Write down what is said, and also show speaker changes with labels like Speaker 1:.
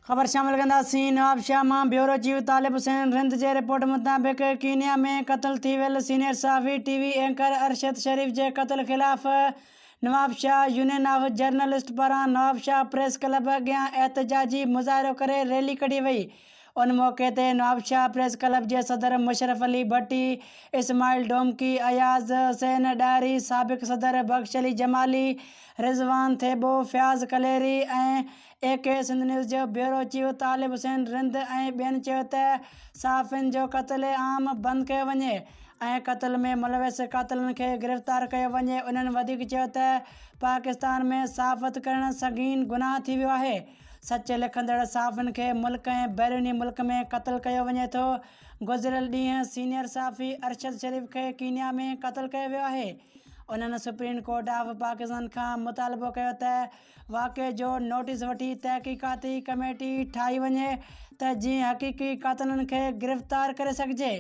Speaker 1: خبر شامل ڪنداسين نوابشاهه مان بيورو چيف طالب حسين رند جي رپورٽ مطابق ڪينيا ۾ قتل ٿي ويل سينيئر صحافي ٽي وي اينڪر ارشد شريف جي قتل خلاف نوابشاهه يونين آف جرنلسٽ پاران نوابشاهه پريس ڪلب اڳيان احتجاجي مظاهرو ڪري ريلي ڪڍي وئي ان موقعي تي نوابشاهه پريس ڪلب جي صدر مشرف علي ڀٽي، اسماعيل ڊومڪي، اياز حسين ڏاهري، سابق صدر بخش علي جمالي، رضوان ٿيٻو، فياض ڪليري ۽ اي ڪي سنڌ نيوز جو بيورو چيف طالب حسين رند ۽ ٻين چيو ته صحافين جو قتل عام بند ڪيو وڃي ۽ قتل ۾ ملوث قاتلن کي گرفتار ڪيو وڃي انهن وڌيڪ چيو ته پاڪستان ۾ صحافت ڪرڻ سنگين گناهه ٿي ويو آهي سچ لکندڙ صحافين کي ملڪ ۽ بيروني ملڪ ۾ قتل ڪيو وڃي ٿو گذريل ڏينهن سينيئر صحافي ارشد شريف کي ڪينيا ۾ قتل ڪيو ويو آهي انهن سپريم ڪورٽ آف پاڪستان کان مطالبو ڪيو ته واقعي جو نوٽيس وٺي تحقيقاتي ڪميٽي ٺاهي وڃي ته جيئن حقيقي قاتلن کي گرفتار ڪري سگهجي.